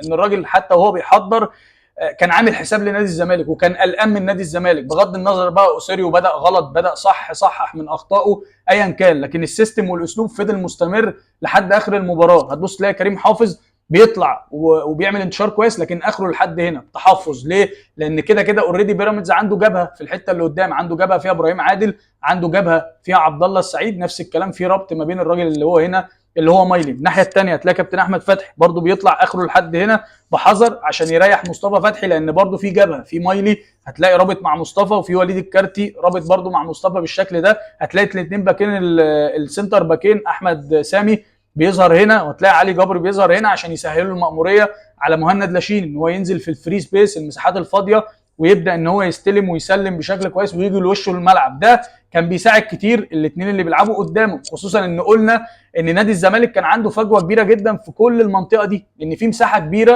ان الراجل حتى وهو بيحضر كان عامل حساب لنادي الزمالك وكان قلقان من نادي الزمالك، بغض النظر بقى اوسوريو بدا غلط بدا صح، صحح من اخطائه ايا كان، لكن ال system والاسلوب فضل مستمر لحد اخر المباراة. هتبص تلاقي كريم حافظ بيطلع وبيعمل انتشار كويس، لكن اخره لحد هنا تحفظ. ليه؟ لان كده كده already بيراميدز عنده جبهة في الحتة اللي قدام، عنده جبهة فيها ابراهيم عادل، عنده جبهة فيها عبد الله السعيد، نفس الكلام في ربط ما بين الراجل اللي هو هنا اللي هو مايلي. الناحية الثانية هتلاقي كابتن احمد فتحي برضو بيطلع اخره لحد هنا بحذر عشان يريح مصطفى فتحي، لان برضو في جبهة في مايلي هتلاقي رابط مع مصطفى، وفي وليد الكارتي رابط برضو مع مصطفى بالشكل ده. هتلاقي الاثنين باكين ال center باكين احمد سامي بيظهر هنا، وهتلاقي علي جبر بيظهر هنا عشان يسهلوا المأموريه على مهند لاشين ان هو ينزل في ال free space المساحات الفاضيه، ويبدا ان هو يستلم ويسلم بشكل كويس ويجي لوشه الملعب. ده كان بيساعد كتير الاثنين اللي بيلعبوا قدامه، خصوصا ان قلنا ان نادي الزمالك كان عنده فجوة كبيرة جدا في كل المنطقة دي، ان في مساحة كبيرة.